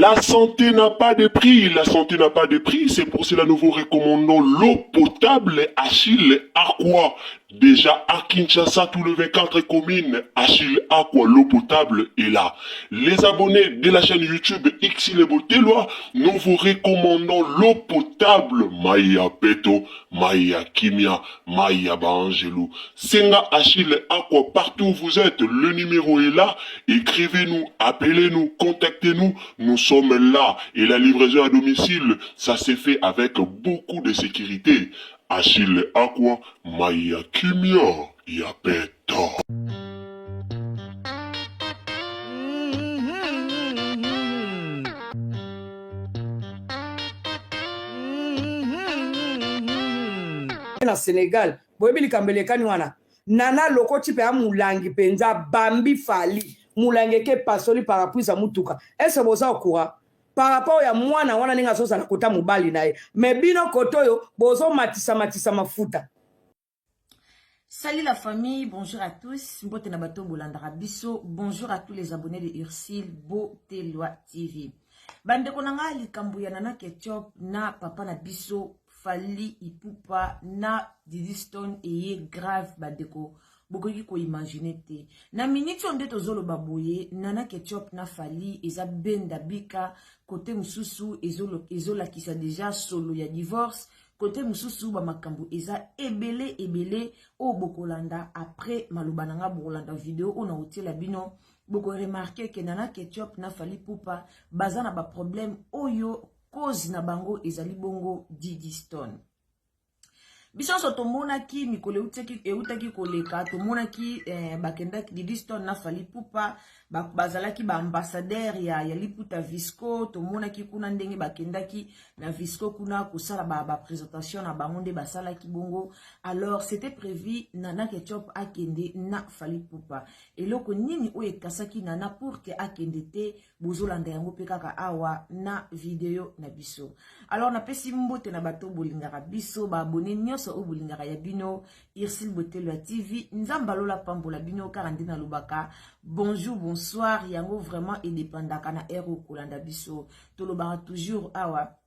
La santé n'a pas de prix, la santé n'a pas de prix, c'est pour cela nous vous recommandons l'eau potable Achille Aqua. Déjà à Kinshasa, tous les 24 communes, Achille Aqua, l'eau potable est là. Les abonnés de la chaîne YouTube Xile Botelwa, nous vous recommandons l'eau potable Maya Peto, Maya Kimia, Maya Baangelou. Senga Achille Aqua, partout où vous êtes, le numéro est là. Écrivez-nous, appelez-nous, contactez-nous. Nous sommes là. Et la livraison à domicile, ça s'est fait avec beaucoup de sécurité. Achille Aqua, Maya Kimia, Yapeto. Na Senegal, boyebi likambo elekani wana. Nana lokoti mpe ya molangi mpenza bambi Fally molangi eke epasoli parapluie ya mutuka. Ese boza okura par rapport ya mwana wana ndenge azozala kota mobali na ye, me bino kote oyo bozomatisa matisa mafuta. Salut la famille, bonjour à tous. Mbote na bato bolandaka biso. Bonjour à tous les abonnés de Ursule Botelwa TV. Bandeko na nga, likambo ya Nana Ketchup na papa na biso Fally Ipupa na Didi Stone eye grave, bandeko, bokoki koimaginer te. Na miniti oyo nde tozoloba boye, Nana Ketchup na Fally eza benda bika. Kote mosusu ezolakisa déjà solo ya divorce, kote mosusu bamakambo eza ebele ebele oyo bokolanda après maloba na nga. Bokolanda video oyo na kotiela bino, bokoremarquer ke Nana Ketchup na Fally Ipupa baza na baproblème oyo cause na bango ezali bongo Didi Stone. Biso nyonso tomonaki mikolo eutaki koleka, tomonaki bakendaki, Didi Stone na Fally Ipupa bazalaki baambassadeur ya liputa Visco. Tomonaki kuna ndenge bakendaki na Visco kuna kosala baprésentation ba na bango nde basalaki bongo. Alors c'était prévu Nana Ketchup akende na Fally Ipupa. Eloko nini oyo ekasaki Nana pour ke akende te? Bozolanda yango mpe kaka awa na video na biso. Alors napesi mbote na bato bolingaka biso, baabonnés nyonso oyo bolingaka ya bino Ursule Botelo ya TV. Nzambe alola pambola bino. Kaka nde nalobaka bonjour, bonsoir, yango vraiment edépendaka na heure okolanda biso. Tolobaka toujours awa,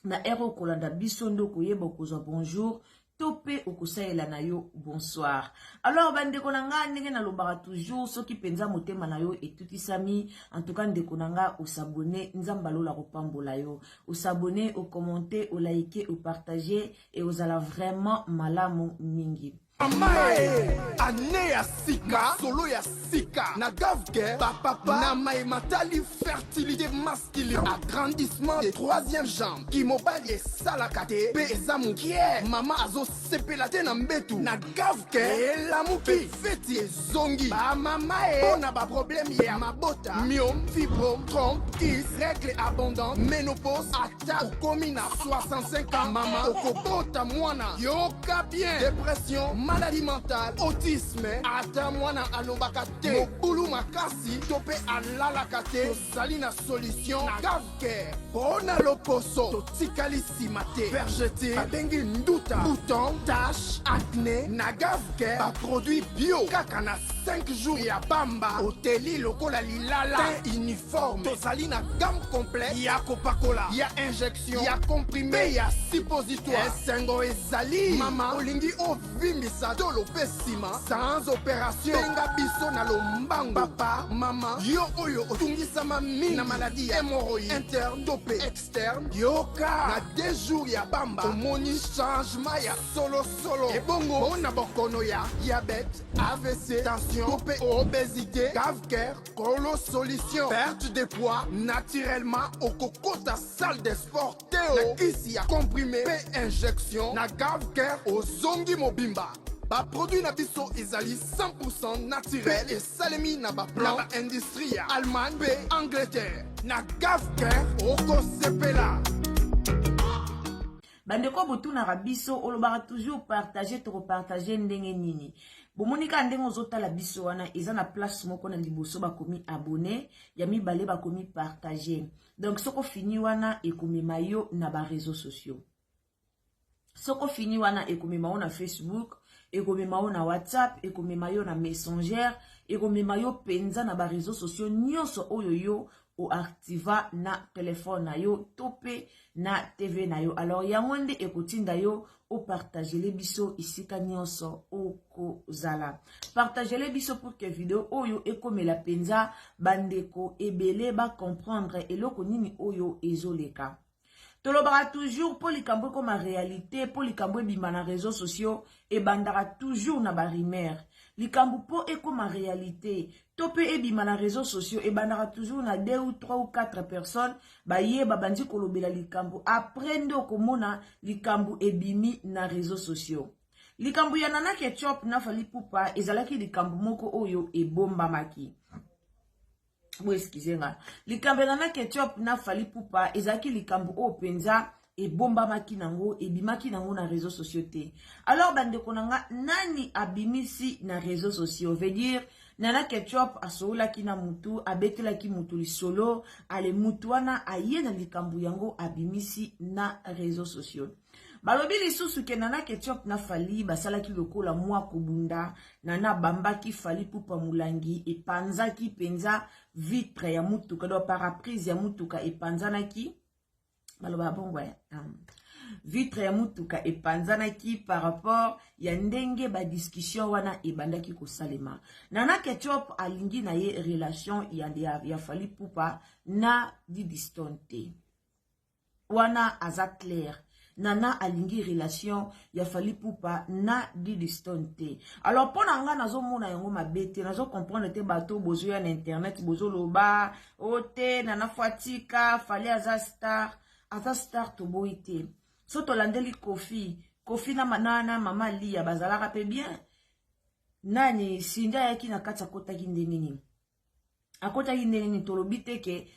na heure okolanda biso nde okoyeba okozwa bonjour to mpe okosalela na yo bonsoir. Alors bandeko na nga, ndenge nalobaka toujours, soki mpenza motema na yo etutisami, en tout cas ndeko na nga, os'abonner, Nzambe alola kopambola yo. Os'abonner, ocommenter, olike, opartager e ozala vraiment malamu mingi. Mamae, ane ya sika, solo ya sika na Gavke bapapa na mayema tali fertilité masculine, agrandissement de troisième jambe, kimobali esalaka te mpe eza mokie, mama azosepela te na mbetu, na Gavke elamuki, feti ezongi. Bamama e, mpo na baproblème ya mabota, myome, fibrome, trompe, kyste, règle abondante, ménopause, ata okomi na 65 ans, mama okobota mwana, yoka bien, dépression, maladie mentale, autisme, ata mwana alobaka te, mobulu makasi to mpe alalaka te, tozali na solution na Gavcare. Mpo na loposo, totikali nsima te, vergetures babengi nduta, bouton, tache, acné, na Gavcare baproduit bio, kaka na 5 jours ya pamba oteli lokola lilala, teint uniforme. Tozali na gamme complète ya kopakola, ya injection, ya comprimé mpe ya suppositoire. Esengo ezali, mama olingi ovimbisa tolo mpe nsima sans opération, benga biso na lombango. Papa, mama, yo oyo otungisama mingi na maladie ya hémorroïde interne to mpe externe, yoka, na 2 jours ya pamba omoni changement ya solosolo. Ebongo mpona bokono ya diabète, AVC, tension to mpe obésité, Gavcare kolo solution. Perte de poids naturellement, okokota salle de sport te o, na kisi ya comprimé mpe injection na Gavcare ozongi mobimba. Baproduit na biso ezali 100 naturel mpe esalemi na baplan na baindustrie ya Allemagne mpe Angleterre. Na Gavcare okosepela. Bandeko, botunaka biso, olobaka toujours partage, tokopartager ndenge nini? Bomoni kaka ndenge ozotala biso wana, eza na place moko na liboso bakomi abonné, ya mibale bakomi partage. Donc soki ofini wana, ekomema yo na baréseaux sociaux. Soki ofini wana, ekomema yo na Facebook, ekomema yo na WhatsApp, ekomema yo na Messenger, ekomema yo mpenza na baréseaux sociaux nyonso oyo yo. oactiva na telefone na yo to mpe na TV na yo. Alors yango nde ekotinda yo opartagele biso esika nyonso okozala. Partagele biso pour que video oyo ekomela mpenza bandeko ebele bacomprendre eloko nini oyo ezoleka. Tolobaka toujours mpo likambo ekoma réalité, mpo likambo ebima na réseaux sociaux, ebandaka toujours na barumeur. Likambo mpo ekoma réalité to mpe ebima na réseaux sociaux ebandaka toujours na 2 ou 3 ou 4 personnes baye babandi kolobela likambo, après nde okomona likambo ebimi na réseaux sociaux. Likambo ya Nana Ketchup na Fally Ipupa ezalaki likambo moko oyo ebombamaki. Bo excuse nga, likambo ya Nana Ketchup na Fally Ipupa ezalaki likambo oyo mpenza ebombamaki nango, ebimaki nango na réseaux sociaux te. Alors bandeko na nga, nani abimisi na réseaux sociaux? Veut dire Nana Ketchup asololaki na mutu, abetelaki mutu lisolo, ale mutu wana aye na likambo yango abimisi na réseaux sociaux. Balobi lisusu ke Nana Ketchup na Fally basalaki lokola mwa kobunda. Nana bambaki Fally Ipupa molangi, epanzaki mpenza vitre ya mutuka, donc pare-brise ya mutuka epanzanaki. Baloba bongo vitre ya mutuka epanzanaki par rapport ya ndenge badiscussion wana ebandaki kosalema. Nana Ketchup alingi na ye relation ya Fally Ipupa na Didi Stone te. Wana aza clair. Nana alingi relation ya Fally Ipupa na Didi Stone te. Alors mpo na nga nazomona yango mabe te, nazocomprendre te bato bozoya na internet bozoloba o te Nana faut atika Fally, aza star, aza star, toboyi te. So tolandeli Kofi, Kofi na mama Lia bazalaka mpe bien. Nani Cindy ayaki na kati, akotaki ndenge nini? Akotaki ndenge nini? Tolobi te ke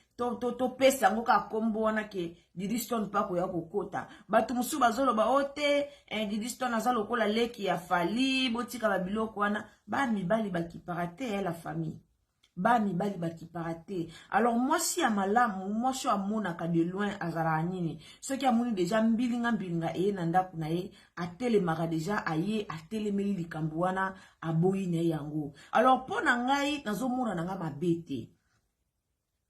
topesa yango kaka nkombo wana ke Didi Stone mpe akoya kokota. Bato mosusu bazoloba o te Didi Stone aza lokola leki ya Fally, botika babiloko wana. Bamibali bakipaka te, la famille, bamibali bakipaka te. Alors mwasi ya malamu, mwasi oyo amonaka de loin azalaka nini? Soki amoni deja mbilinga mbilinga eye na ndako na ye, atelemaka deja, aye atelemeli likambo wana, aboyi na ye yango. Alors mpo na ngai nazomona na ngai mabe te,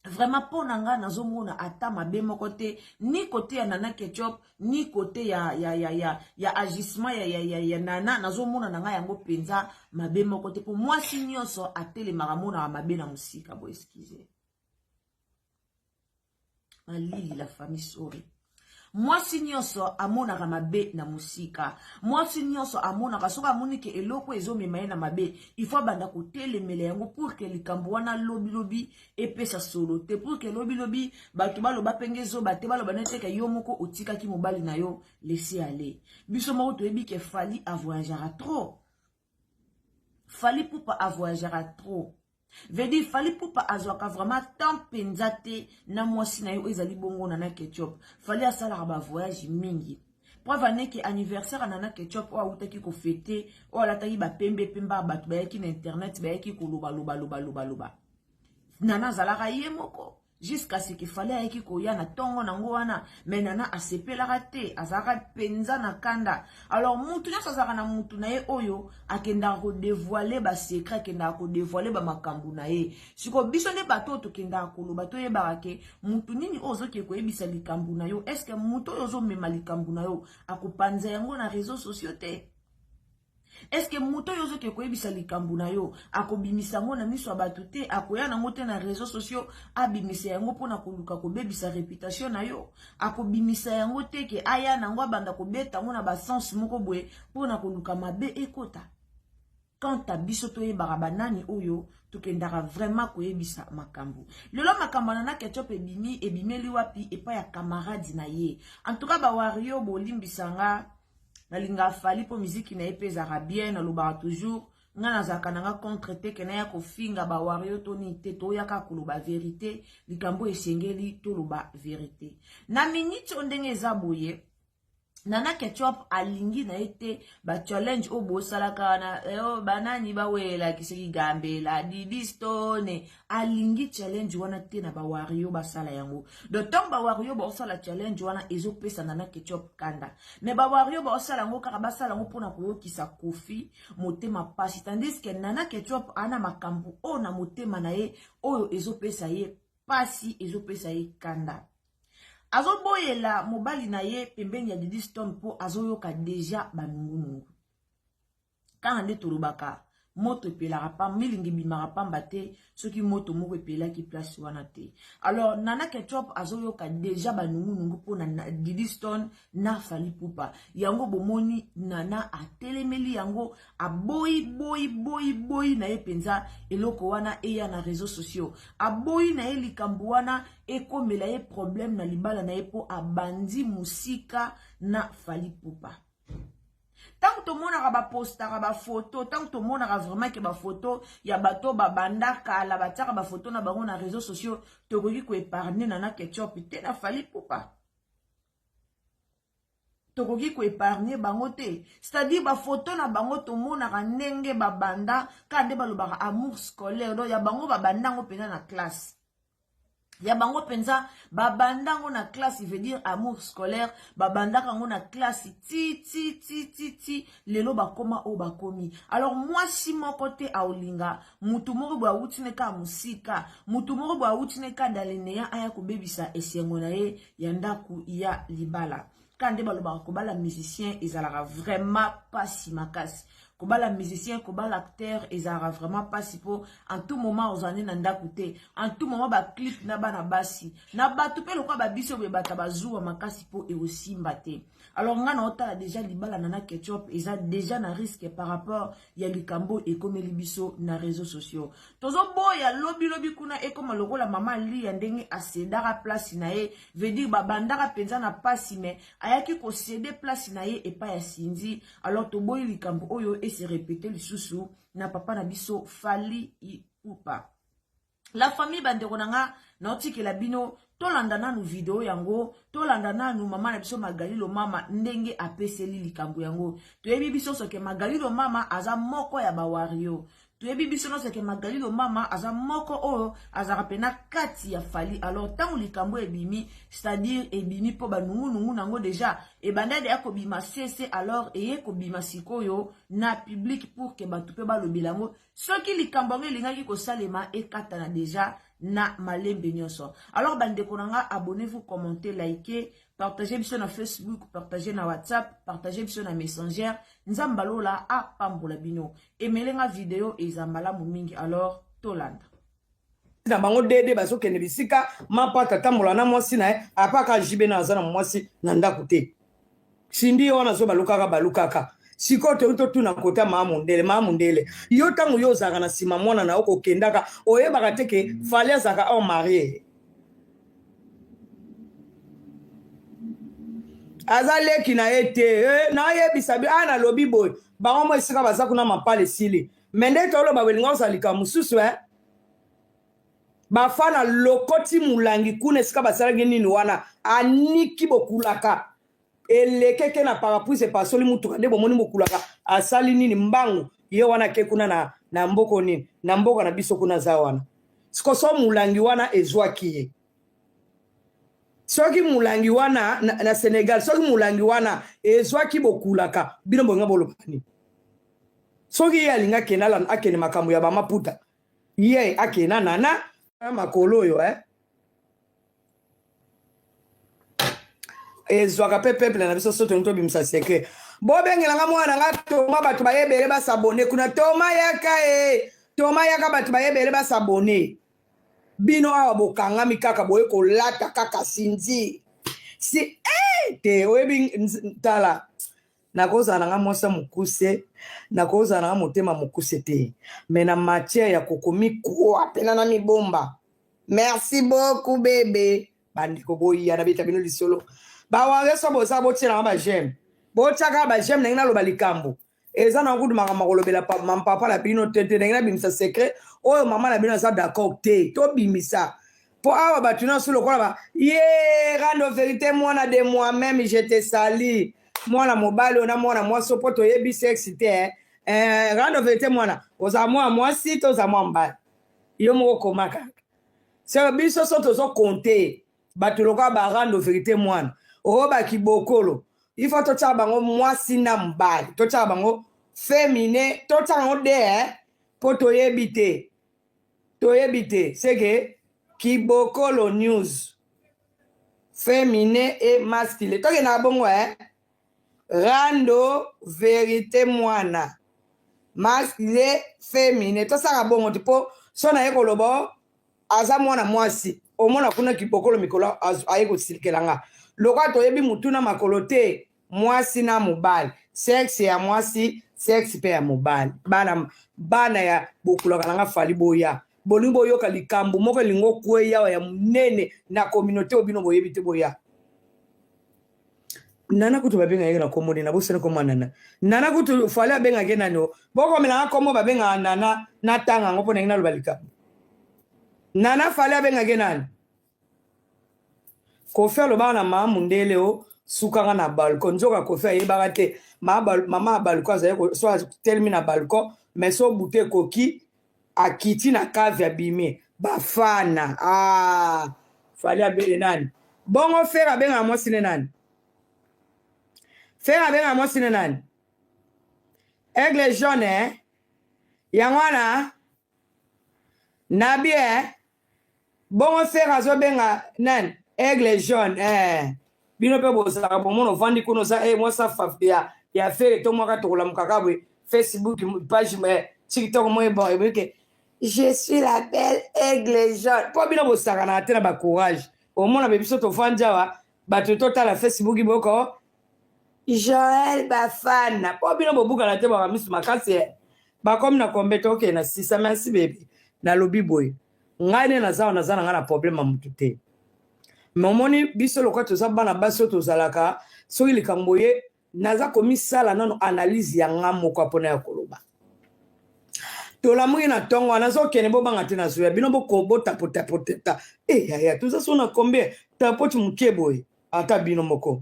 vraiment. Mpo na ngai nazomona ata mabe moko te, ni côté ya Nana Ketchup, ni côté ya agissement ya Nana. Nazomona na ngai yango mpenza mabe moko te, mpo mwasi nyonso atelemaka, amonaka mabe na mosika. Bo excuse malili, la famille, sorry. Mwasi nyonso amonaka mabe na mosika. Mwasi nyonso amonaka, soki amoni ke eloko ezomema ye na mabe, il faut abanda kotelemela yango pour ke likambo wana lobilobi epesa solo te, pour ke lobilobi bato baloba ndenge ezoba te, baloba nete ke yo moko otikaki mobali na yo laisser aller. Biso moko toyebi ke Fally avoyageaka trop. Fally Ipupa avoyageaka trop, veut dire Fally Ipupa azwaka vraiment temps mpenza te na mwasi na ye oyo ezali bongo Nana Ketchup. Fally asalaka bavoyage mingi. Preuve aneke anniversaire ya Nana Ketchup oyo awutaki kofêter, oyo alataki bapembe pembe, ya bato bayaki na internet, bayaki koloba loba loba loba loba, Nana azalaka ye moko jusqu'à ce que Fally ayaki koya na ntongo nango wana. Mais Nana asepelaka te, azalaka mpenza na kanda. Alors mutu nyonso azalaka na mutu na ye oyo akendaka kodévoiler basecret, akendaka kodévoiler bamakambo na ye. Sikoyo biso nde bato oyo tokendaka koloba, toyebaka ke mutu nini oyo ozoke koyebisa likambo na yo. Est-ce mutu oyo ozomema likambo na yo akopanza yango na réseaux sociaux te? Est-ce moto oyo ozoke koyebisa likambo na yo akobimisa yango na miso ya bato te, akoya nango te na réseaux sociaux, abimisa yango mpona koluka kobebisa réputation na yo? Akobimisa yango te ke aya nango, abanda kobeta yango na basens moko boye mpona koluka mabe ekota? Quant à biso, toyebaka banani oyo tokendaka vraiment koyebisa makambo. Lelo makambo na Nana Ketchup ebimi, ebimeli wapi? Epai ya camarade na ye. En tout cas bawario, bolimbisa nga, nalingaka Fally mpo miziki na ye mpe ezalaka bien. Nalobaka toujours, nga nazalaka nanga contre te ke naya kofinga bawario to nini te. Toyaka koloba vérité, likambo esengeli toloba vérité. Na miniti oyo ndenge eza boye, Nana Ketchup alingi na ye te bachallenge oyo bosalaka wana, banani bawelaki soki Gambela, Didi Stone. Alingi challenge wana te na bawario basala yango. Donc ntango bawario baosala challenge wana, ezopesa Nana Ketchup kanda. Mais bawario baosala yango kaka, basala yango mpona koyokisa Kofi motema pasi, tandis ke Nana Ketchup ana makambo oyo na motema na ye oyo ezopesa ye. pasi, ezopesa ye kanda. Azoboyela mobali na ye pembeni ya Didi Stone mpo azoyoka deja banungunungu. Kaka nde tolobaka moto epelaka pamba, milinga ebimaka pamba te soki moto moko epelaki place wana te. Alors Nana Ketchup azoyoka deja banungunungu mpo na Didi Stone na Fally Ipupa. Yango bomoni Nana atelemeli yango, aboyi boyi boyi boyi na ye mpenza eloko wana eya na réseaux sociaux. Aboyi na ye likambo wana ekomela ye problème na libala na ye mpo abandi mosika na Fally Ipupa. Ntango tomonaka bapostaka bafoto, ntango tomonaka vraiment ke bafoto ya bato babanda kala batiaka bafoto na bango na réseaux sociaux, tokoki koépargne Nana Ketchup te na Fally Ipupa. Tokoki koépargne bango te, c'est-à-dire bafoto na bango tomonaka ndenge babanda kaka nde balobaka amour scolaire, donc ya bango babanda yango mpenza na classe ya bango mpenza, babanda yango na classe, veut dire amour scolaire, babandaka yango na classe ti ti ti ti ti lelo bakoma oyo bakomi. Alors mwasi moko te aolinga mutu moko boye awuti ne kaka mosika, mutu moko boye awuti ne kaka daleneya aya kobebisa esengo na ye ya ndako ya libala. Kaka nde balobaka kobala musicien ezalaka vraiment pasi makasi. Kobala musicien, kobala acteur ezalaka vraiment pasi mpo en tout moment ozala nde na ndako te, en tout moment baclip na bana basi na bato mpe lokola babiso boye bato bazuwa makasi mpo ekosimba te. Alors nga na otala déjà libala Nana Ketchup eza déjà na risque par rapport ya likambo ekomeli biso na réseaux sociaux. Tozoboya lobi lobi kuna ekoma lokola mama Lia ndenge asedaka place na ye, veut dire babandaka mpenza na pasi mais ayaki kocéder place na ye epai ya Cindy. Alors toboyi likambo oyo ese répéter lisusu na papa na biso Fally Ipupa. La famille, bandeko na nga, naotikela bino tolanda nanu video yango, tolanda nanu mama na biso Magali Lomama ndenge apeseli likambo yango. Toyebi biso soki Magali Lomama aza moko ya bawario, toyebi biso nyonso ke Magali Lomama aza moko oyo azalaka mpena kati ya Fally. Alors ntango likambo ebimi, c'est-à-dire ebimi mpo banungunungu nango déjà ebanda deya kobima sese, alors eye kobima sikoyo na public pour ke bato mpe balobela yango. Soki likambo yango elingaki kosalema, ekatana déjà na malembe nyonso. Alors bandeko na nga, abonnez-vous, commentez, likez, partagez biso na Facebook, partagez na WhatsApp, partagez biso na Messenger. Nzambe alola apambola bino. Emelenga video eza malamu mingi, alors tolanda. Na bango dede bazokende bisika mapata atambola na mwasi na ye, apaka jibe na aza na mwasi na ndako te. Sindi ye wana azo balukaka balukaka. Sikoyo toyi totuna kota maa mondele, maa mondele, yo ntango yo ozalaka na nsima mwana na yo kokendaka, oyebaka te ke Fally azalaka homme marié, aza leki na ye te? Eh, nayebisa bi a nalobi boye, bango mo esika baza kuna mapala esili me nde toloba bolinga ozala likambo mosusu eh? Bafana lokoti molangi kuna esika basalaki nini wana, aniki bokulaka elekeke na parapluie, epasoli mutuka nde bomoni bokulaka asali nini mbangu ye wana ake kuna na mboko nini na mboka na biso kuna aza wana. Sikoso molangi wana ezwaki ye soki molangi wana na Sénégal, soki molangi wana ezwaki bokulaka, bino bolinga boloba nini? Soki ye alingi akende, akende makambo ya bamaputa, ye akende na nana makolo oyo eh? Ezwaka mpe peuple na biso. So tolingi tobimisa secret, bobengelanga mwana nga Toma, bato bayebele basabone kuna. Toma yaka e, Toma yaka, bato bayebele basabone. Bino awa bokangami kaka boye kolata kaka Cindy si eh, te oyebi. Tala, nakozala nanga mwasi ya mokuse, nakozala nanga motema mokuse te, mais na matière ya kokomikwa mpena na mibomba. Merci beaucoup bebe. Bandeko boya nabeta bino lisolo. Bawario so boza botielanga baj'aime, botiaka baj'aime ndenge naloba likambo eza na kutu makambo kolobela mampapa na bino te te ndenge nabimisa secret oyo mama na bino aza d'accord te tobimisa, mpo awa bato nyonso lokola ba ye rando vérité. Mwana de moi-même, je te sali, mwana mobali oyo na mwana mwasi, mpo toyebi sexe te eh, rando vérité. Mwana ozala mwana mwasi to oza mwa mobali, yo moko koma kaka. Se biso so tozokonte bato lokola barando vérité, mwana oyo bakibokolo, il faut totyaka bango mwasi na mobali, totyaka bango féminin, totyaka yango de eh, mpo toyebi te, toyebi te seke. Kibokolo News feminin et masculin tokendaka bongo eh? Rando verite mwana masculin feminin tosaka bongo te mpo so naye koloba oh, aza mwana mwasi omona kuna kibokolo mikolo aye kosilikela nga lokola toyebi mutu na makolo te mwasi na mobali sexe ya mwasi sexe mpe ya mobali bana bana ya bokulaka na nga fali boya bolingi boyoka likambo moko elingi okweya awa ya monene na communauté oyo bino boyebi te boya nana kutu babengaka ye na kombo nini nabosani kombo ya nana nana kutu fale abengaka ye nani o bokomelanga kombo babengaka nana natanga yango mpo nangi naloba likambo nana fale abengaka ye nani kofi alobaka na mama mundele o sukaka na balcon nzoka kofi ayebaka te mama ya balcon azali so atelemi na balcon mais so butu ekoki akiti na cave abimi bafana ah, fali abele nani bongo fere abengaka mwasi ne nani fere abengaka mwasi ne nani aigle jaune eh? yango wana nabi eh? Bongo ferre azobenga nani aigle jaune eh. Bino pe bozalaka bomona ovandi kuna oza eh, mwasi ya, ya ferre to mwaka tokolamuka kaka boye Facebook page eh, TikTok moye bon eboye je suis la belle aigle jaune mpo bino bosakanaka te na bacourage omona be biso tovandi awa bato totala Facebook boko Joël Bafana mpo bino bobukana te baka misu makasi eh. Bakomi na kombe tokende na sisa merci baby nalobi boye ngai nde naza wana naza na ngai na problème ya motu te me omoni biso lokola toza bana basi oyo tozalaka soki likambo ye naza komisala nano analyse ya nga moko mpona ya koloba tolamuki na ntongo wana nazokende bobanga te nazoya bino botapotapoteta e eh, yaya toza so na combien tapoti moke boye ata bino moko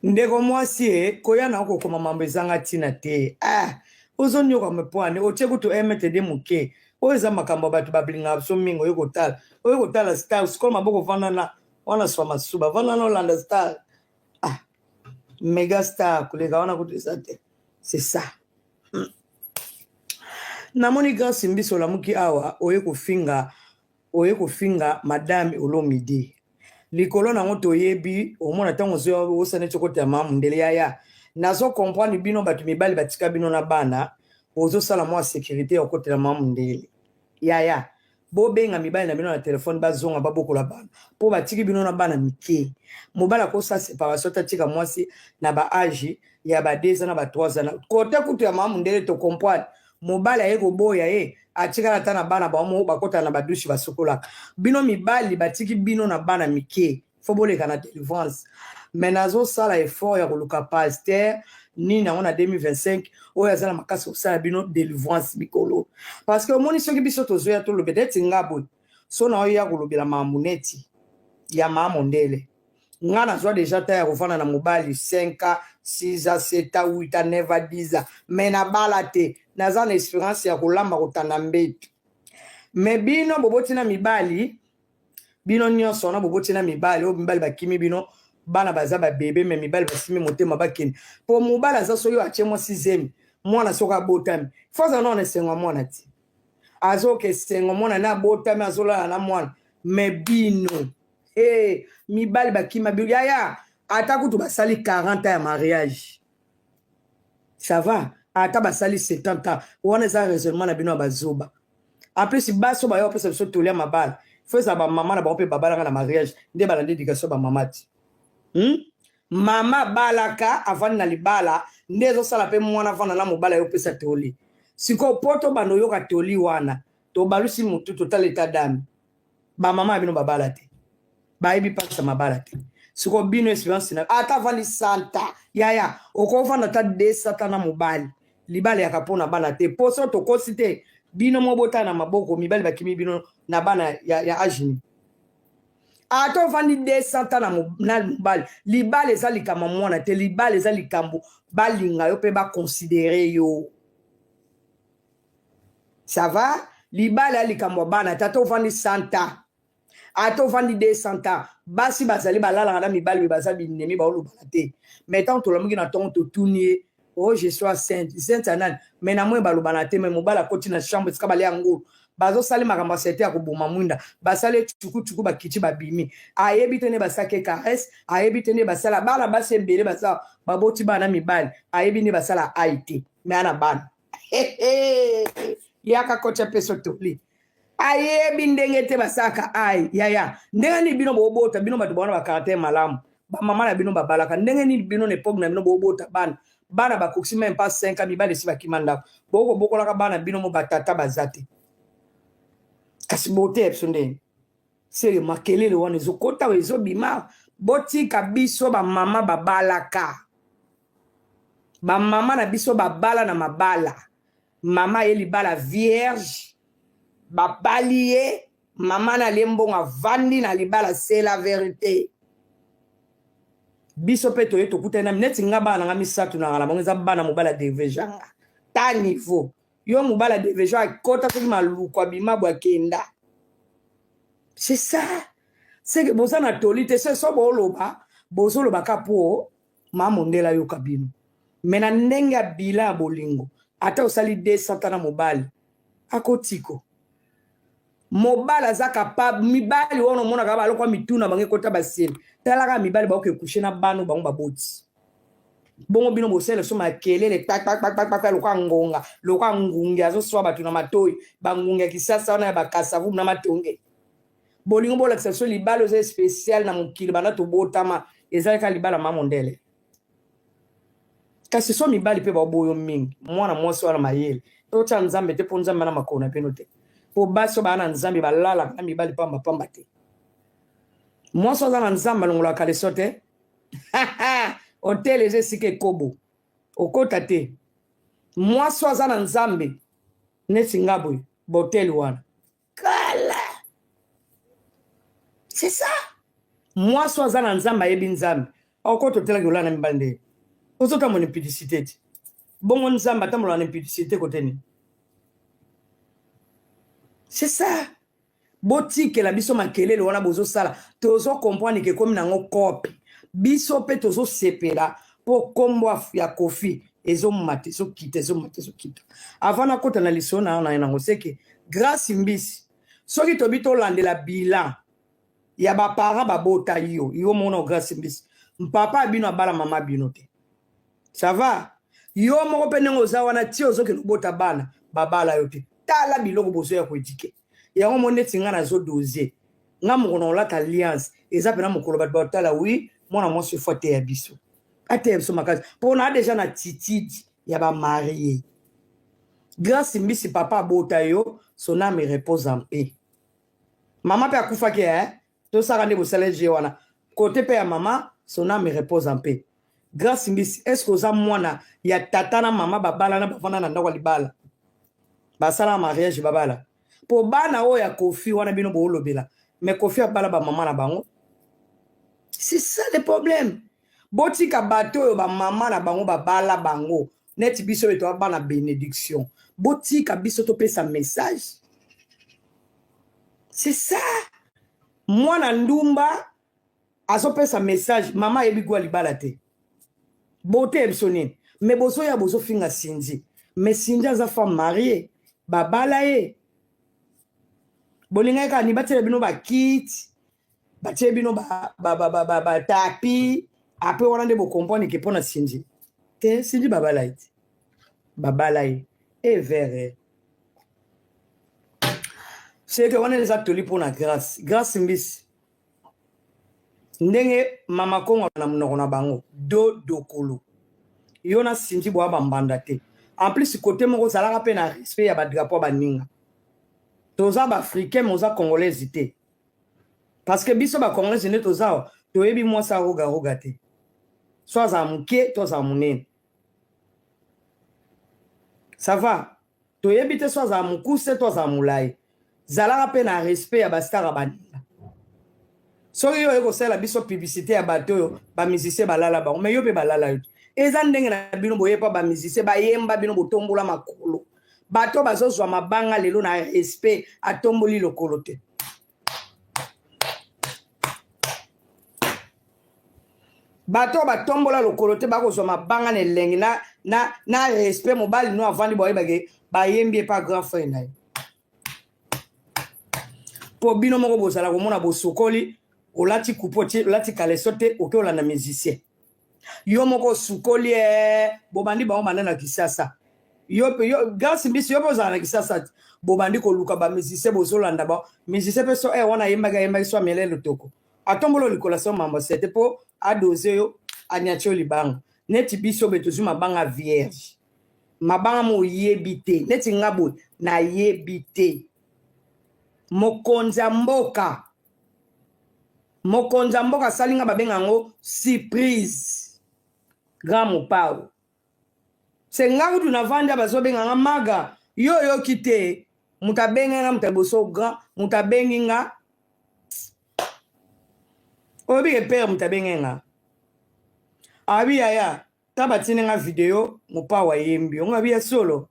ndeko mwasi e koya na kokoma mambo ezanga ntina te ah ozonyoka mpoane otie kutu mtd moke oyo eza makambo ya bato balingaka biso mingi oye kotala oye kotala star sikoyo maboko vanda na wana swa masuba vanda na olanda star ah mega star koleka wana kutu eza te c'est ça Namoni grace mbisi olamuki awa oye kofinga oye kofinga madame olomide likolo nango toyebi omona ntango ozosa neti okota mama mundele yaya nazo comprendre bino bato mibali batika bino na bana ozosala mwa securite ya okotela mama mundele yaya bobenga mibali na bino na telefone bazonga babokola bana mpo batiki bino na bana mike mobali akosala separation te atika mwasi na ba age ya ba 2 ans na ba 3 ans kote kutu ya mama mundele to comprendre mobali aye koboya ye atikala ata na bana bango bakotana na badushe basukolaka bino mibali batiki bino na bana mike fo boleka na delivrance mais nazosala effort ya koluka pasteur nini yango na 2025 oyo aza na makasi kosala bino delivrance mikolo parce que omoni soki biso tozoya tolobela neti nga boye so na oya kolobela makambo neti ya maa mondele nga nazwa deja ta ya kofanda na mobali 5 ans 6 ans 7 ans 8 ans 9 ans 10 ans mais nabala te naza na experience ya kolamba kotanda mbeto mais bino boboti na mibali bino nyonso wana boboti na mibali oyo mibali bakimi bino bana baza babebe me mibali basimi motema bakende mpo mobali aza soki atie mwasi zemi mwana soki abotami fo aza nao na esengo ya mwana ti azoka esengo mwana ne abotami azolala na mwana me bino hey, mibali bakima bino yaya ata kutu basali 40 ans ya mariage ça va ata basali 70 ans wana eza raisonnement na bino ya bazoba en plus basi oyo baya kopesa biso toli ya mabala fo ezala bamama na bango mpe babalaka na mariage nde balandi éducation bamama ti hmm? mama abalaka avandi na libala nde ezosala mpe mwana avanda na mobali ayopesa toli sikoyo mpo tobanda oyoka toli wana tobalusi motu totala eta dame bamama ya bino babala te bayebi mpasi ya mabala te sikoyo bino experience na ata avandi santa yaya okovanda ata desata na mobali libala yaka mpo na bana te mpo so tokosi te bino mo botala na maboko mibali bakimi bino na bana ya, ya age nini ata ovandi 200 ans na mobali libala eza likambo ya mwana te libala eza likambo balinga yo mpe baconsidere yo ça va libala ya likambo ya bana te ata ovandi 100 ans ata ovandi 200 ans basi bazali balalaka na mibali me baza binemi baolobana te mais ntango tolamuki na ntongo totuni ye oh je suis sainte sainte ya nani mais na moi balobana te mais mobali akoti na chambre esika balia ngulu Bazosali makambo ya sete ya koboma mwinda, basali cukucuku, bakiti babimi. Ayebi te nde basaki caresse, ayebi te nde basala bana basi ebele baza baboti bana mibali, ayebi nde basala ai te me ana bana yaka kotia peso toli ayebi ndenge te basalaka ai yaya. Ndenge nini bino bobota bino bato bawana bacaractère malamu, bamama na bino babalaka ndenge nini? Bino na epoke na bino bobota bana, bana bakokisi meme pas 5 ans, mibali esi bakima ndako, bokobokolaka bana bino mo batata baza te. Kasi boteya biso ndenge seke makelele wana ezokota oyo ezobima. Botika biso bamama babalaka, bamama na biso babala na mabala. Mama ye libala vierge, babali ye mama na lie mbongo, avandi na libala, c'est la vérité. Biso mpe toye tokutani na neti nga bana na nga misato nanga na bango eza bana mobali adevejanga ta niveau yo mobali adeveja akota soki maluku abima bwe akenda. C'est ça, c'est que boza na toli te. Se so booloba, bozoloba ka po ma mondele ayoka bino. Me na ndenge ya bilan ya bolingo, ata osali 200 ta na mobali akotiko mobali aza capable. Mibali wana omonaka balokwa mituna bango ekota basele, talaka mibali baoke kushe na bano bango baboti bongo. Bino bosala so makelele kpakpakpakpakpa lokwa ngonga, lokwa ngungi azoswa bato na matoi, bangungi ya kisasa wana ya bakasavu na matonge. Bolingo bolakisa biso libala eza spécial na mokili banda tobotama, ezali kaka libala ma mondele. Kasi so mibali mpe baboyo mingi mwana mwasi wana mayele totya nzambe te, mpo nzambe na makolo na bino te, mpo basi oyo baa na nzambe balalaka na mibali pambapamba te. Mwasi aza na nzambe alongolaka kaleso te. Hotel eza esika ekobo okota te. Mwasi aza na nzambe neti nga boye, botel wana kala, c'est ça. Mwasi aza na nzambe, ayebi nzambe, okota otelaki olala na mibali nde ozotambola na impudicité te. Bongo nzambe atambola na impudicité kote nini? C'est ça. Botikela biso makelele wana bozosala, tozo comprendre ke ekomi nango cope. Biso mpe tozosepela mpo nkombo ya Kofi ezomata, ezokita, ezomata, ezokita. Avant nakota na lisolo na na yango, seke Grâce Mbisi, soki tobi tolandela bilan ya baparent babota yo, yo mona Grâce Mbisi, mpapa bino abala mama bino te, ça va? Yo moko mpe ndenge oza wana ti ozokende obota bana babala yo te. Tala biloko bozoya koéduquer yango mo. Neti nga nazodoze nga moko na olata alliance, eza mpena mokolo bato batala wi mwana mwasi efo ateya biso, ateya biso makasi mpo na déjà na attitude ya bamariés. Grâce Mbisi, papa abota yo, son âme repose en paix. Mama mpe akufaki eh? Tosaka nde bosala je wana kote mpe ya mama, son âme repose en paix. Grâce Mbisi, est ce que oza mwana ya tata na mama babalana, bavanda na ndako ya libala, basala mariage, babala? Mpo bana oyo ya Kofi wana bino boolobela, mais Kofi abala bamama na bango. C'est ça le problème. Botika bato oyo bamama na bango babala bango neti biso oyo toa bana bénédiction. Botika biso topesa message, c'est ça. Mwana ndumba azopesa message, mama ayebi gwa libala te. Bote biso nini? Me bozoya bozofinga Cindy, mais Cindy aza femme mariée, babala ye. Bolingaki kaka ni batiela bino bakiti, batie bino batapi apres wana nde bocomprendre ke mpo na Cindy te. Cindy babala ye te, babala ye evere seke wana eza toli mpo na Grâce. Grâce Mbisi, ndenge mama Kongo na monoko na bango do dokolo, yo na Cindy boya bambanda te. En plus kote moko ozalaka mpe na respect ya badrapeau ya baninga. Toza baafricain, me oza congolaise te, parce que biso bacongolaise nde toza awa, toyebi mwasi arogaroga te, so azala moke to azala monene, ça va. Toyebi te so azala mokuse to azala molai. Zalaka mpe na respect ya bastar ya baninga. Soki yo oye kosalela biso publicité ya bato oyo bamusicien balala bango, mais yo mpe balala yo te. Eza ndenge na bino boyepa bamusicien bayemba bino botombola makolo. Bato bazozwa mabanga lelo na respect atomboli lokolo te. Bato oyo batombola lokolo te bakozwa mabanga na elengi na respect. Mobali no avandi, boyebake bayembi epa grand frère na ye. Mpo bino moko bozala komona bosokoli, olati kupe olati kaleso te, oke olanda musicien. Yo moko osukoli ee, bobandi bango banda na Kisasa. Yo pe yo Grace Mbisi yo pe ozala na Kisasa te. Bobandi koluka ba musicien bozolanda ba musicien pe so eh wana ayembaki ayembaki so amele lotoko. Atombolo likola so mambo sete po adose yo anyati yo libanga. Neti biso be tozwi mabanga vierge. Mabanga mo oyebi te. Neti nga boye nayebi te. Mokonzi ya mboka Mokonzi ya mboka asali nga babenga yango surprise. Grand Mopao. Se nga kutu navandi bazobenga nga maga yo oyoki te moto abengi nga moto ya liboso grand moto abengi nga oyebi ke pere moto abengi nga abi yaya Ta batindi nga video mopao ayembi onga bi ya solo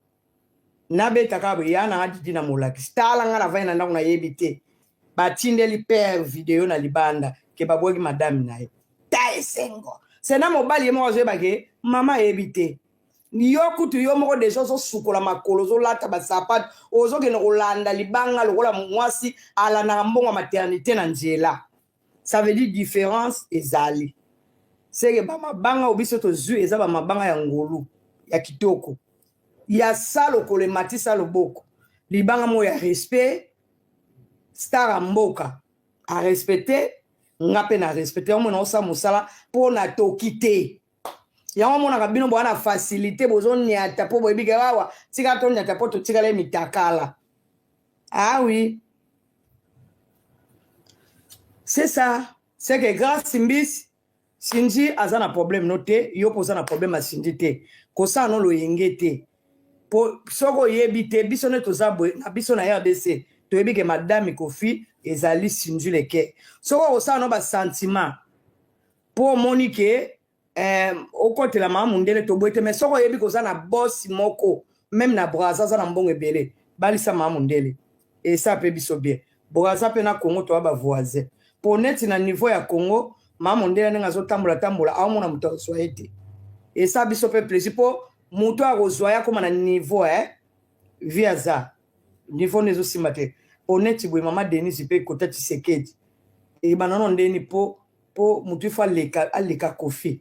nabeta kaka boye ya nanga didi na molakisi tala nga navandi na ndako nayebi te batindeli père video na libanda ke babwaki madame na ye ta esengo se na mobali ye moko azoyeba ke mama ayebi te yo kutu yo moko deja ozosukola makolo ozolata basapato ozokende kolanda libanga lokola mwasi alandaka mbongo ya maternité na nzela Ça veut dire différence ezali. Seke ba mabanga oyo biso tozui eza ba mabanga ya ngolu ya kitoko. Ya sa lokolo ematisa loboko. Libanga moko ya respect star ya mboka a respecte nga pe na respecte yango mona osala mosala po na toki te. Yango omonaka bino boa na facilité bozoniata po boyebi ke awa tika toniata po totikala mitakala. Ah oui. C'est ça. C'est que grâce Mbisi, Cindy aza na problème no te, yo mpo oza na problème ya Cindy te. Kosala no loyenge te. Po soki oyebi te, biso nde toza boye na biso na RDC, toyebi ke madame Kofi ezali Cindy Leke. Soki okosala no ba sentiment po omoni ke eh, okotela mama mundele toboye te mais soki oyebi koza na boss moko meme na braza aza na mbongo ebele balisa mama mundele esa pe biso bien braza pe na congo toa ba voisin po neti na niveau ya congo mama mundele ndenge azotambola tambola aomona moto akozwa ye te esa biso pe plaisir po moto akozwa ye akoma na niveau eh vie aza niveau nde ezosimba te po neti boye mama denise pe kota tshisekedi ebanda no ndeni po po mutu ifo aleka aleka kofi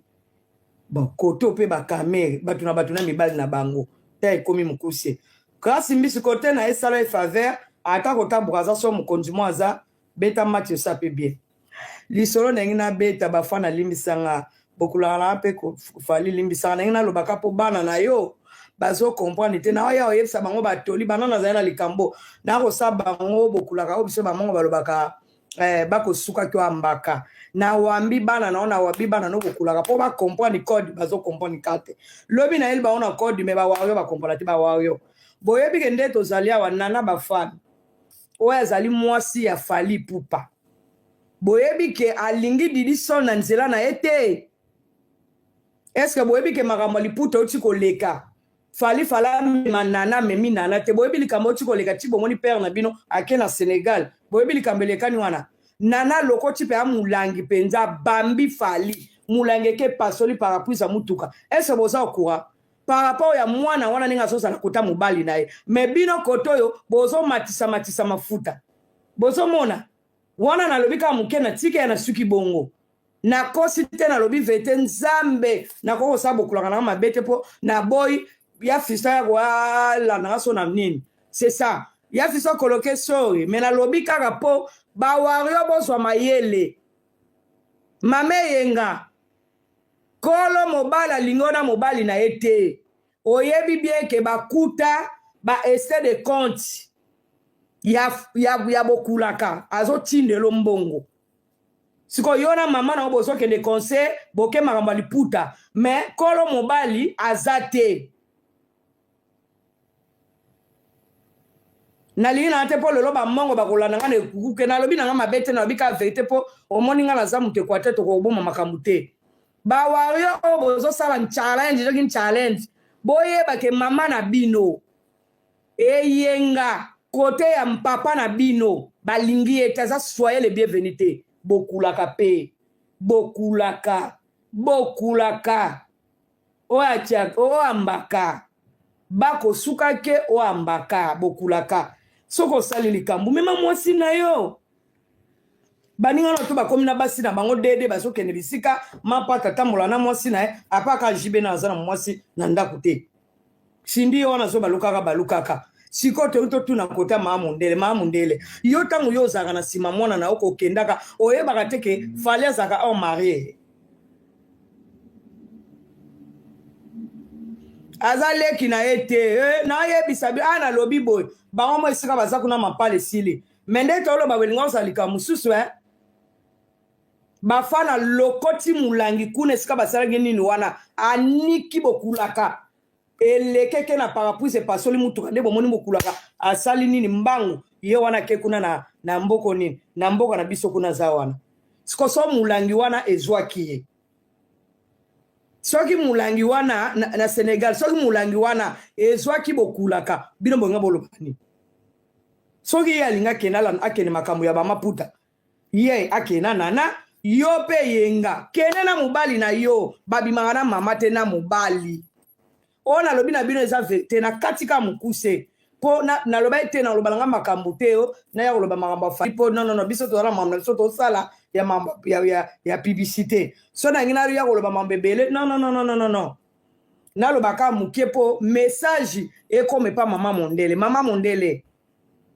bon kote oyo pe ba kamere batu na batu na mibali na bango ta ekomi mukuse grâce mbisi kote na ye sala ye faveur ata kota braza so mokonzi mo aza beta match osa pe bien lisolo ndenge nabeta bafana limbisa nga bokulaka na pe fali limbisaka ndenge nalobaka po bana na yo bazo comprendre te naoya oyebisa bango batoli bana nazali na likambo nakosa bango bokulaka oyo biso bamongo balobaka eh, bakosuka to ambaka na wambi bana nao na wambi bana no bokulaka mpo bacomprendre code bazo comprendre ka te lobi nayeli bango na code me bawario bacomprendre te bawario boyebi ke nde tozali awa nana bafami oyo azali mwasi ya fali pupa boyebi ke alingi didi sol na nzela na ye te eske boyebi ke makambo ya liputa euti koleka Fally fallait amema nana amemi nana te boyebi likambo oti koleka ti bomoni père na bino ake na Senegal boyebi likambo elekani wana nana alokoti pe amulangi penza abambi Fally mulangi eke epasoli parapluise ya mutuka est ce que boza au courant par rapport ya mwana wana ndenge azozala kota mobali na ye mais bino kote oyo bozomatisa matisa mafuta bozomona wana nalobi kaka moke na tika ya nasuki bongo Nakosi te nalobi verite nzambe nakoki kosala bokulaka nanga mabe te mpo naboyi ya fiston ya koalanda nga so na nini c'est ça ya fiston koloke sorry mais nalobi kaka mpo bawario bozwa mayele mama eyenga kolo mobali alingi ona mobali na ye te oyebi bien ke bakuta ba essai de compte ya, ya, ya bokulaka azotindelo mbongo sikoyo yo na mama na yo bozokende conseil boke makambo ya liputa mais kolo mobali aza te nalingi nanga te mpo lelo bamongo bakolanda nga na ekuku ke nalobi nanga mabe te nalobi kaka verité mpo omoni nga naza moto ekwa te tokoboma makambo te bawario oyo bozosala challenge soki challenge boyeba ke mama na bino Eyenga cote ya papa na bino balingi ye te aza soyez le bienvenu te bokulaka pe bokulaka bokulaka oyo atia oyo ambaka bako suka ke oyo ambaka bokulaka. Soki osali likambo, mema mwasi na yo. Baninga na to bakomi na basi na bango dede bazokende bisika mapata atambola na mwasi na ye apaka JB na aza na mwasi na ndako te. Cindy ye wana azo balukaka balukaka. Sikoyo tolingi totuna kota maa mondele maa mondele yo ntango yo ozalaka na nsima mwana na yo kokendaka oyebaka te ke Fally azalaka homme marie aza leki na ye te eh, nayebisa bi a nalobi boye bango mo esika baza kuna mapala esili me nde toloba bolinga ozala likambo mosusu eh? Bafana lokoti mulangi kuna esika basalaki nini wana aniki bokulaka elekeke na parapluise epasoli mutuka nde bomoni bokulaka asali nini mbangu ye wana ake kuna na, na mboko nini na mboka na biso kuna aza wana sikoso mulangi wana ezwaki ye soki mulangi wana na, na Senegal soki mulangi wana ezwaki bokulaka bino bolinga boloba nini soki ye alingi akende akende makambo ya bamaputa Ye akende na nana yo pe yenga kende na mobali na yo babimaka na mama te na mobali oyo nalobi na bino eza verite na kati ka mokuse po nalobaki te naloba na nga makambo te yo naya koloba makambo ya fali po nonono biso toza na makambo na biso tosala ya mambo ya, ya, ya publicité so nangi naya koloba mambo ebele nononononono naloba kaka moke po message ekoma epa mama mondele mama mondele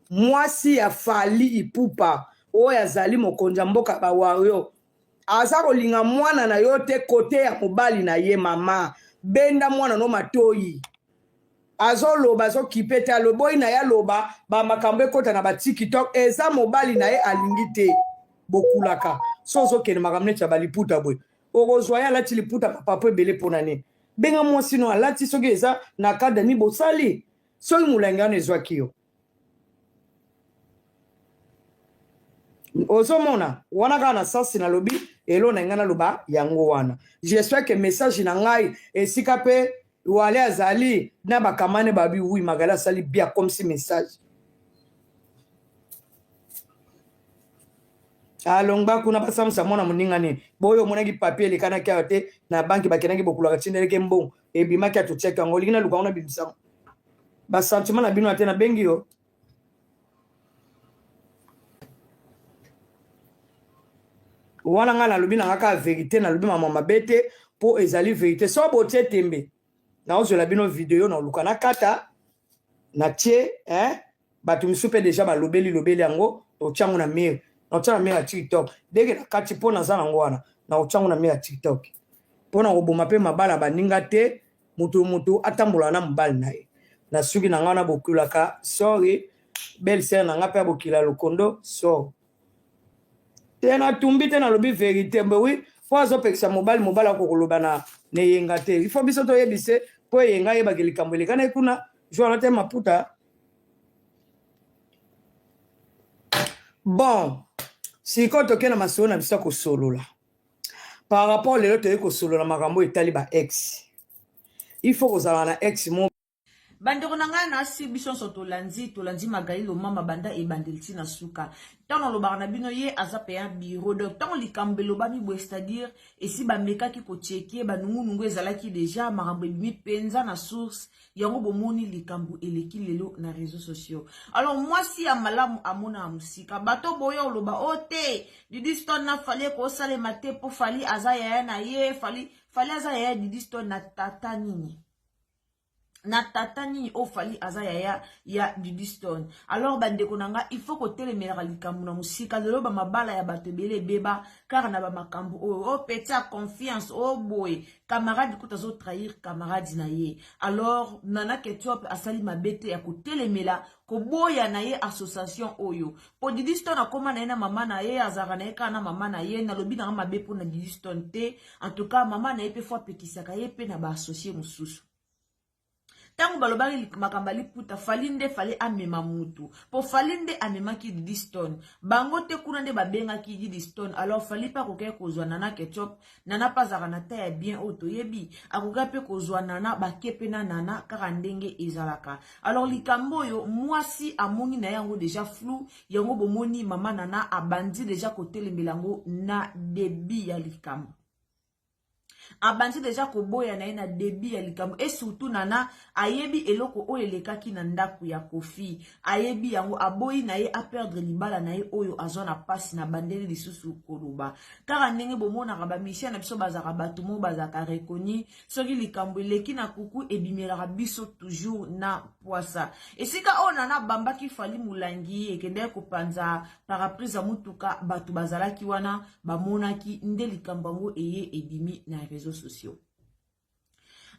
Mwasi ya Fally Ipupa oyo azali mokonzi ya mboka ya ba warrior aza kolinga mwana na yo te kote ya mobali na ye mama benda mwana no matoyi azoloba azokipe te aloboyi na ye aloba ba makambo ekota na ba tiktok eza mobali na ye alingi te bokulaka so ozokende makambo neti ya baliputa boye okozwa ye alati liputa mapapo ebele mpona nini benga mwasi no alati soki eza na kada ni bosali Soki molangi wana ezwaki yo ozomona wana kaka na sasi nalobi elo na ngai naloba yango wana j'espère que message na ngai esika mpe wale azali na bakamane babi wi magali asali bien comme si message alongba kuna basamisa mwana moninga nini boyo omonaki papier elekanaki awa te na banki bakendaki bokulaka tindeleke mbongo ebimaki atotiaki yango olingi naluka yango nabimisa yango basentiment na bino ate nabengi yo wana ngai nalobi na ngai kaka verité nalobi mama mabe te mpo ezali verité so botie tembe naozwela bino video naoluka nakata natie eh? Bato misusu pe dejà balobeli lobeli yango otia yango na mur nakotia na mur ya tiktok deke na kati mpo naza nango wana nakotia yango na mur ya tiktok mpo na koboma mpe mabala baninga te moto moto atambola na mobali na ye na suki na ngai wana bokulaka sorry belle sœur na ngai mpe abokila lokondo sorry te natumbi te nalobi verite mbe wi mpo azopekisa mobali mobali akokoloba na na eyenga te il faut biso toyebise mpo eyenga ayebaki likambo elekana kuna jour wana te maputa Bon, sikoyo tokei na masolo na biso ya kosolola par rapport lelo toyei kosolola makambo etali ba ex. Il faut kozala na ex mo Bandeko na ngai na si biso nyonso tolandi tolandi Magali Lomama banda ebandeli ti na suka. Ntango nalobaka na bino ye aza mpe bureau donc ntango likambo elobami boye c'est-à-dire esi bamekaki kocheke banungunungu ezalaki deja makambo ebimi mpenza na source Yango bomoni likambo eleki lelo na réseaux sociaux. Alors mwasi ya malamu amonaka mosika. Bato boya oloba o oh, te Didi Stone na Fally ekosalema te po Fally aza yaya na ye, Fally Fally aza yaya Didi Stone na tata nini? na tata nini oyo Fally aza yaya ya Didi Stone. Alors bandeko na nga il faut kotelemelaka likambo na mosika. Lelo ba mabala ya bato ebele ebeba kaka na ba makambo oyo. Oh petit ya confiance, oh boye. Camarade kutu azo trahir camarade na ye. Alors Nana Ketchup asali mabe te ya kotelemela koboya na ye association oyo. Po Didi Stone akoma na ye na mama na ye, azalaka na ye kaka na mama na ye. Nalobi nanga mabe mpo na Didi Stone te. En tout cas mama na ye pe faut apekisaka ye pe na ba associer mosusu. Tango balobaki makambo ya liputa, Fally nde fallait amema mutu. Po Fally nde amemaki Didi Stone. Bango te kuna nde babengaki Didi Stone. Alors Fally pe akokaki kozwa Nana Ketchup. Nana pe azalaka na taille ya bien oyo toyebi. Akokaki pe kozwa Nana, bake pe na Nana kaka ndenge ezalaka. Alors likambo oyo mwasi amoni na ye yango dejà flou. Yango bomoni mama Nana abandi dejà kotelemela yango na debut ya likambo. Abandi deja koboya na ye na debut ya likambo et surtout Nana ayebi eloko oyo elekaki na ndaku ya Koffi, ayebi yango, aboyi na ye a perdre libala na ye oyo azwa na pasi na bandeli lisusu koloba. Kaka ndenge bomonaka ba musiciens na biso bazalaka batu moko bazalaka reconnu, soki likambo eleki na kuku ebimelaka biso toujours na pwasa. Esika oyo Nana abambaki Fally mulangi ekendaki kopanza paraprise ya mutuka, batu bazalaki wana bamonaki nde likambo yango eye ebimi na réseaux sociaux.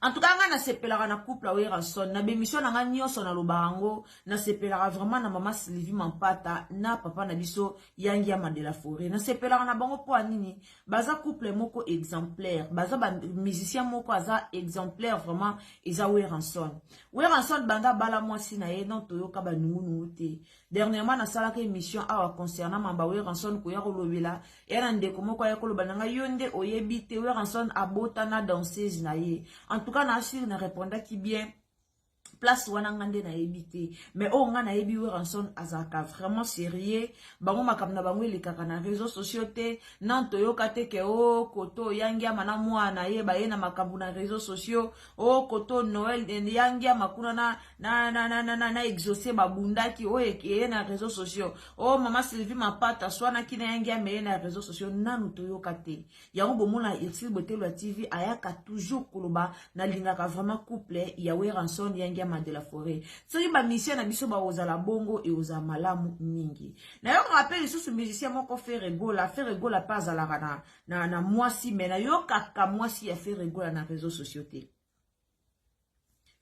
En tout cas nga nasepelaka na couple ya Werrason na bemission na nga nyonso nalobaka yango, nasepelaka vraiment na mama Sylvie Mampata na papa na biso Yangi Yama de la Forêt. Nasepelaka na bango mpo ya nini? Baza couple moko exemplaire, baza ba musicien moko aza exemplaire vraiment, eza Werrason. Werrason banda bala mwasi na ye non toyoka ba nungunungu te. Dernièrement nasalaka émission awa concernant mamba Werrason koya kolobela ya na ndeko moko aya koloba na ngai yo nde oyebi te Werrason abota na danseuse na ye. En tout cas na assure na répondaki bien place wana nga nde nayebi te, mais oyo nga nayebi Werrason azalaka vraiment sérieux. Bango makambo na bango elekaka na réseaux sociaux te, nan toyoka te ke o koto yangiama na mwana ye baye na makambo na réseaux sociaux, o koto Noël yangiama kuna na exaucé babundaki oyo eye na réseaux sociaux, o mama Sylvie Mapata swanaki na yangiama eye na réseaux sociaux, nanu toyoka te. Yango bomona Ursule Botelwa TV ayaka toujours koloba nalingaka vraiment couple ya Werrason Yangiama de la Forêt. Soki ba musicien na biso bakozala bongo e ozala malamu mingi. Nayokaka pe lisusu musicien moko Ferre Gola, Ferre Gola pe azalaka na mwasi, mais nayokaka mwasi ya Ferre Gola na réseaux sociaux te.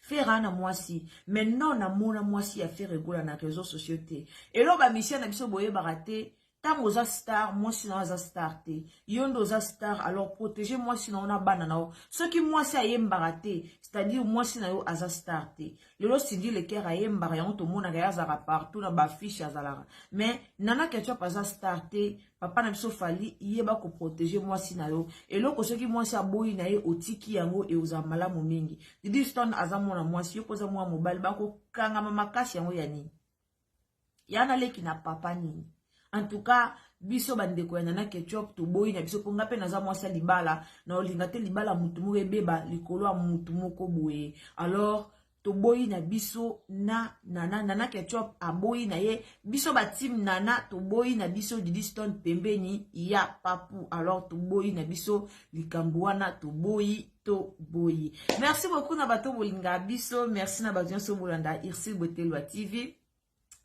Ferre na mwasi, mais non namona mwasi ya Ferre Gola na réseaux sociaux te. Elo ba musicien na biso boyebaka te, tango oza star, mwasi na oza star te. Yo nde oza star, alors protéger mwasi na ona bana na yo. Soki mwasi ayembaka te, c'est-à-dire mwasi na yo aza star te. Lelo Cindy Leker ayembaka yango tomonaka ye azalaka partout na ba affiche azalaka. Mais Nana Ketchup aza star te, papa na biso Fally yeba ko protéger mwasi na yo. Eloko soki mwasi aboyi na ye otiki yango e oza malamu mingi. Didi Stone aza mwana mwasi, yo poza mwana mobali bako kangama makasi yango ya nini? Ya na leki na papa nini? En tout cas, biso bandeko ya Nana Ketchup toboyi na biso po nga pe naza mwasi ya libala, na olinga te libala mutu moko ebeba likolo ya mutu moko boye. Alors toboyi na biso na Nana, Nana Ketchup aboyi na ye, biso ba team Nana toboyi na biso Didi Stone pembeni ya Papu. Alors toboyi na biso likambo wana, toboyi toboyi. Merci beaucoup na bato bolinga biso, merci na bato nyonso bolanda Ursule Botelwa TV.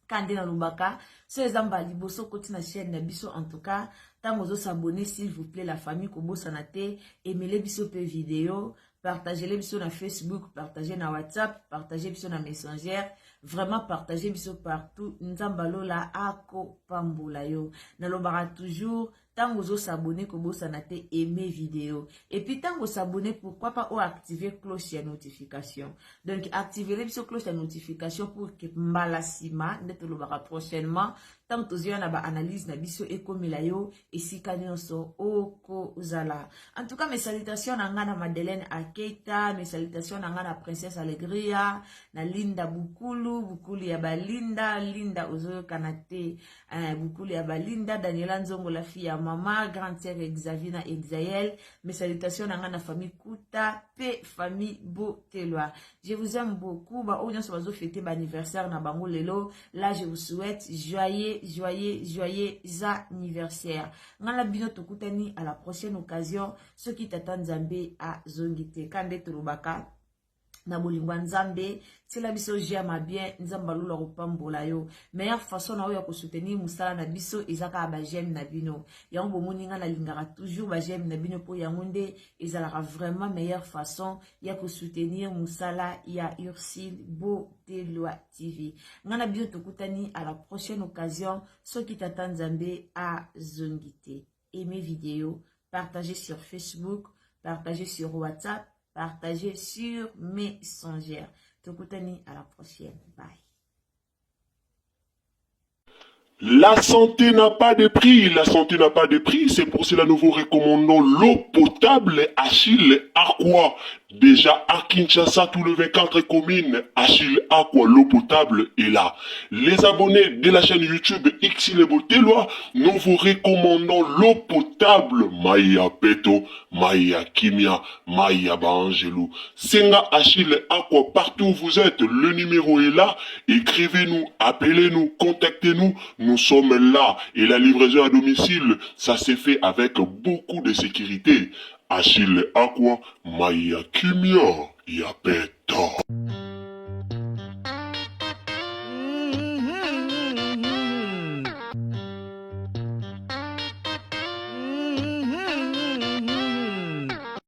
Kande na lobaka so eza mbala liboso koti na chaîne na biso, en tout cas tango ozo s'abonner s'il vous plaît la famille kobosana te, aimez biso pe vidéo, partagez biso na Facebook, partagez na WhatsApp, partagez biso na Messenger, vraiment partagez biso partout. Nzamba lola ako pambola yo. Na lobaka toujours tango ozo s'abonner kobosana te aimer vidéo, et puis tango s'abonner pourquoi pas o activer cloche ya notification. Donc activer biso cloche ya notification pour que mbala sima nde tolobaka prochainement tango tozoya na ba analyse na biso ekomela yo esika nyonso okozala. En tout cas mes salutations na nga na Madeleine Aketa, mes salutations na nga na Princesse Alegria, na Linda Bukulu, Bukulu ya Balinda, Linda ozoyokana te, Bukulu ya Balinda, Daniela Nzongo la fille ya mama, grande sœur Xavier na Exaël, mes salutations na nga na famille Kuta pe famille Botelwa. Je vous aime beaucoup. Ba oyo nyonso bazo fêter ba anniversaire na bango lelo. Là je vous souhaite joyeux, joyeux, joyeux anniversaire. Nga na bino tokutani à la prochaine occasion. Soki tata Nzambe azongi te. Kande tolobaka na bolingo ya Nzambe, tiela biso j'aime bien, Nzambe alula kopambola yo. Meilleure façon na oyo ya kosoutenir mosala na biso eza kaka ba j'aime na bino. Yango bomoni nga nalingaka toujours ba j'aime na bino po yango nde ezalaka vraiment meilleure façon ya kosoutenir mosala ya Ursule Botelwa TV. Nga na bino tokutani à la prochaine occasion soki tata Nzambe azongi te. Aimez vidéo, partagez sur Facebook, partagez sur WhatsApp, partagez sur Messenger. Tokutani à la prochaine. Bye. La santé n'a pas de prix, la santé n'a pas de prix, c'est pour cela nous vous recommandons l'eau potable Achille Aqua. Déjà à Kinshasa, tout le 24 communes, Achille Aqua, l'eau potable est là. Les abonnés de la chaîne YouTube Xile Boteloi, nous vous recommandons l'eau potable Maya Peto, Maya Kimia, Maya Baangelou. Senga Achille Aqua, partout où vous êtes, le numéro est là. Écrivez-nous, appelez-nous, contactez-nous. Nous sommes là. Et la livraison à domicile, ça s'est fait avec beaucoup de sécurité. Achille Aqua, Maya Kimia, Yapeto.